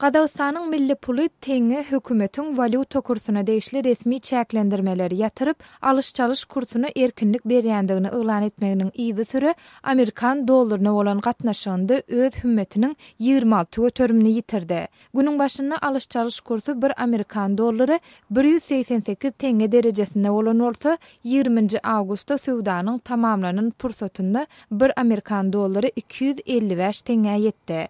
Gazagystanyň milli puly teňňe hökümetiň walýuta kursuna degişli resmi çäklendirmeleri ýatyryp, alyş-çalyş kursuna erkinlik berýändigini yglan etmeginiň yzysüre amerikan dollaryna bolan gatnaşygynda öz hümmetiniň 26 göterimini ýitirdi. Günüň başynda alyş-çalyş kursy bir amerikan dollary 188 teňňe derejesinde bolan bolsa, ýigriminji awgustda söwdanyň tamamlanan pursatynda bir amerikan dollary 255 teňňä ýetdi.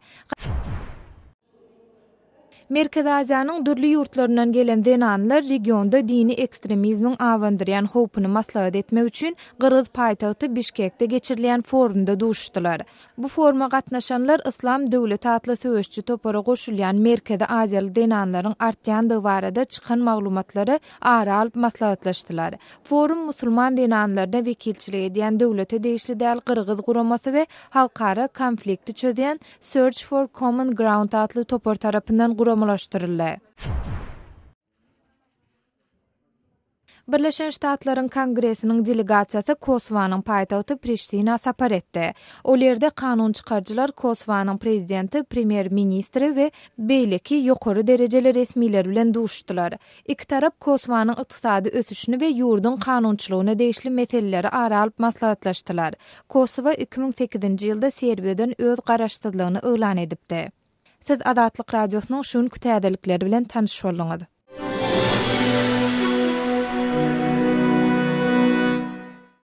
Merkezi Aziýanyň dürli ýurtlaryndan gelen zenanlar regionda dini ekstremizmiň abandyrýan howpuny maslahat etmek üçin gyrgyz paýtagty Bişkekde geçirilýän forumda duşuşdylar. Bu foruma gatnaşanlar Yslam döwleti atly söweşiji topara goşulýan merkezi aziýaly zenanlaryň artýandygy barada çykan maglumatlary ara alyp maslahatlaşdylar. Forum musulman zenanlaryna wekilçilik edýän döwlete degişli däl gyrgyz guramasy we halkara konflikti çözýän Search for Common Ground atly topar tarapyndan guramalaşdyryldy. Birleşen Ştatlaryň Kongresiniň delegasiýasy Kosowanyň paýtagty Priştina sapar etdi. Ol ýerde kanun çykaryjylar Kosowanyň prezidenti, premýer-ministri we beýleki ýokary derejeli resmiler bilen duşuşdylar. Iki tarap Kosowanyň ykdysady ösüşini we ýurduň kanunçylygyna degişli meseleleri ara alyp maslahatlaşdylar. Kosowa 2008-nji ýylda Serbiýadan öz garaşsyzlygyny yglan edipdi. Siz Azatlyk Radiosynyň şu günki täzelikleri bilen tanyş bolduňyz.